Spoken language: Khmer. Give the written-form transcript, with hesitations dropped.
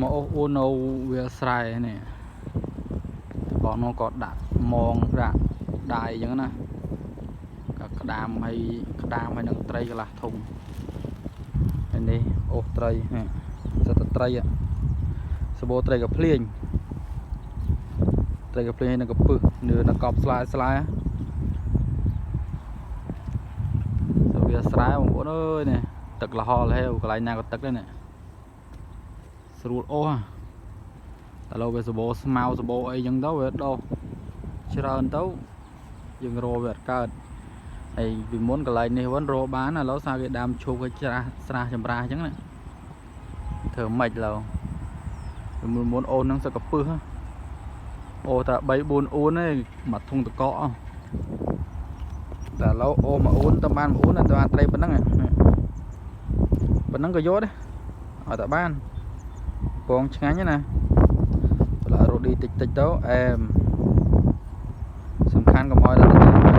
មកអូសអួននៅវាលស្រែនេះបងនោះក៏ដាក់មងដាក់ដៃអញ្ចឹងណាក៏ក្តាមហើយក្តាមហើយនឹងត្រីកន្លះធំហើយនេះអូសត្រីនេះសិតតែត្រីอะសបោត្រីក៏ភ្លៀងត្រីក៏ភ្លៀងហើយនឹងកពឹសនៅនៅកប់ស្លាយស្លាយទៅវាលស្រែបងប្អូនអើយនេះទឹកលហលហេវកន្លែងណាក៏ទឹកដែរនេះស្រួលអូសហ៎ តែឡូវវាសបោស្មៅសបោអីចឹងទៅវាដោះច្រើនទៅយើងរកវាអត់កើតហើយពីមុនកន្លែងនេះវិញរកបានឥឡូវសារគេដាំឈូកឲ្យច្រាស់ស្រះចម្រាស់ចឹងណាធ្វើម៉េចឡូវពីមុនមុនអូនហ្នឹងសឹកកពឹសហ៎អូតែ3 4អួនទេមួយធុងតកកតែឥឡូវអូមួយអួនទៅបានមួយអួនទៅបានត្រីប៉ុណ្ណឹងប៉ុណ្ណឹងក៏យកដែរឲ្យតែបានពងឆ្ងាញ់ណា បន្លារ៉ូឌីតិចតិចទៅអែមសំខាន់កុំឲ្យដល់